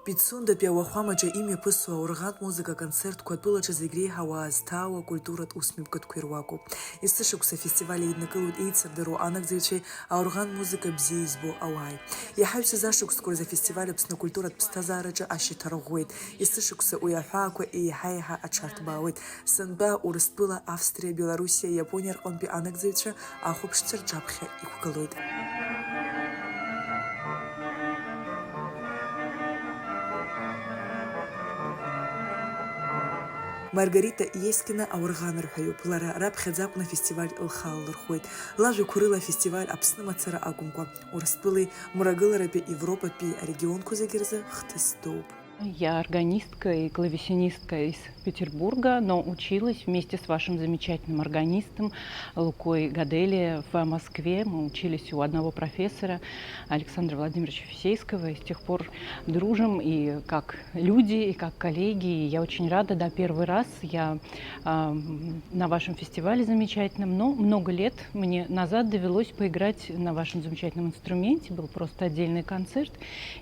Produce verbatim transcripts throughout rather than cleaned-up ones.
Пицундатәи ауахәамаҿы имҩаԥысуа аурӷантә музыка аконцертқәа атәылаҿы зегь реиҳа ауаа зҭаауа акультуратә усмҩаԥгатәқәа ируакуп. Есышықәса афестиваль еиднакылоит еицырдыруа анагӡаҩцәеи аурӷантә музыка бзиа избо ауааи. Иаҳа ҩсыз ашықәсқәа рзы афестиваль Аԥсны акультуратә ԥсҭазаараҿы ашьаҭа рӷәӷәеит. Есышықәса уи аҳәаақәа еиҳа-еиҳа аҽарҭбаауеит. Сынтәа Урыстәыла, Австриа, Белоруссиа, Иапониа рҟынтәи анагӡаҩцәа ахәаԥшцәа рҿаԥхьа иқәгылоит. Маргарита Иескина аурӷанарҳәаҩуп. Лара раԥхьаӡа акәны афестиваль лхы алалырхуеит. Лажәақәа рыла афестиваль Аԥсны мацара акәымкәа, Урыстәылеи мрагыларатәи Европатәи арегионқәа зегьы рзы хҭыс дууп. Я органистка и клавесинистка из Петербурга, но училась вместе с вашим замечательным органистом Лукой Гадели в Москве. Мы учились у одного профессора, Александра Владимировича Фисейского, и с тех пор дружим и как люди, и как коллеги. И я очень рада, да, первый раз я, ам, на вашем фестивале замечательном, но много лет мне назад довелось поиграть на вашем замечательном инструменте, был просто отдельный концерт.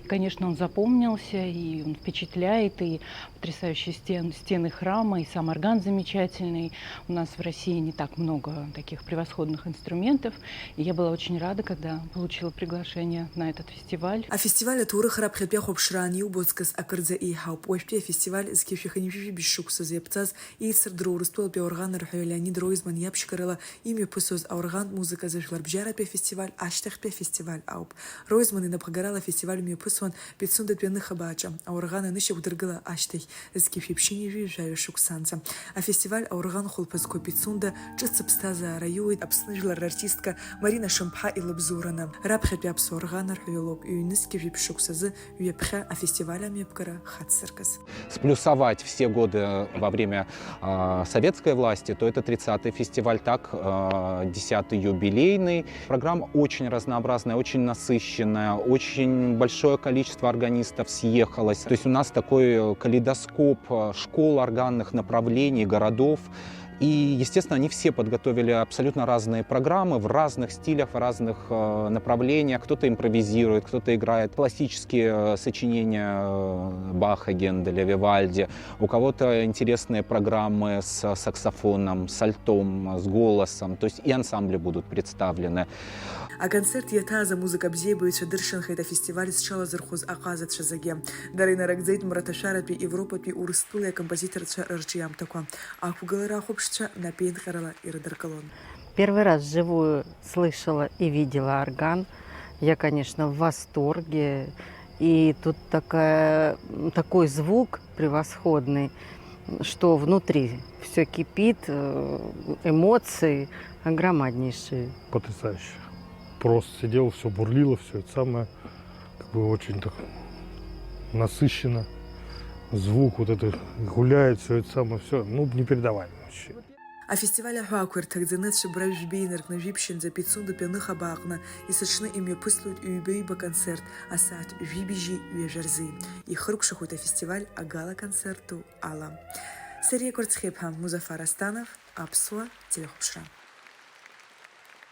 И, конечно, он запомнился, и он впечатляет, и потрясающие стен-, стены храма, и сам орган замечательный. У нас в России не так много таких превосходных инструментов, и я была очень рада, когда получила приглашение на этот фестиваль. Афестиваль аҭоурых раԥхьатәи ахәаԥшраан иубо аҵкыс акырӡа еиҳауп. Уажәтәи афестиваль зқьи жәшәи хынҩажәи жәибжь шықәса зеиԥҵаз, еицырдыруа Урыстәылатәи аурӷанарҳәаҩы Леонид Роизман иабжьгарала имҩаԥысуаз аурӷантә музыказ ажәларбжьаратәи афестиваль ашьҭахьтәи афестиваль ауп. Роизман инапхгарала афестиваль мҩаԥысуан Пицундатәи аныхабааҿы, аурӷан анышьақәдыргыла ашьҭахь, зқьи жәшәи ԥшьынҩажәи жәаҩа шықәсанӡа. Афестиваль аурӷан хәылԥазқәа Пицунда ҿыц аԥсҭазаара иуеит Аԥсны жәлар рартистка Марина Шымԥҳа илабзоураны. Раԥхьатәи аԥсуа урӷанарҳәаҩы лоуп, ҩнызқьи жәибжь шықәсазы ҩаԥхьа афестиваль амҩаԥгара хацзыркыз. Сплюсовать все годы во время, а, советской власти, то это тридцатый фестиваль, так, а, десятый юбилейный. Программа очень разнообразная, очень насыщенная, очень большое количество органистов съехалось. То есть у нас такой калейдоскоп, а, школ органных направлений, городов. И, естественно, они все подготовили абсолютно разные программы в разных стилях, в разных, э, направлениях. Кто-то импровизирует, кто-то играет классические, э, сочинения, э, Баха, Генделя, Вивальди. У кого-то интересные программы с саксофоном, с альтом, с голосом. То есть и ансамбли будут представлены. Аконцерт иаҭааз амузыка абзиабаҩцәа дыршанхеит афестиваль зҽалазырхәыз аҟазацәа зегьы. Дара инарыгӡеит мраҭашәаратәи Европатәи Урыстәылеи акомпозиторцәа рырҿиамҭақәа. Ақәгылара ахәаԥшцәа напеинҟьарала ирыдыркылон. Первый раз вживую слышала и видела орган. Я, конечно, в восторге. И тут такая, такой звук превосходный, что внутри всё кипит, э, эмоции громаднейшие. Потрясающе. Просто сидел, всё бурлило, всё это самое, как бы очень так насыщенно. Звук вот это гуляет, всё это самое, всё, ну, непередаваемо вообще. Афестиваль аҳәаақәа ирҭагӡаны цәыббра жәбеи инаркны жәиԥшьынӡа Пицундатәи аныхабаа аҟны есыҽны имҩаԥыслоит ҩба-ҩба концерт асааҭ жәибжьи ҩажәа рзы. Ихыркәшахоит афестиваль агала-концерт ду ала. Сариа Кәарцхьиԥҳа, Музафар Астанов, Аԥсуа телехәаԥшра.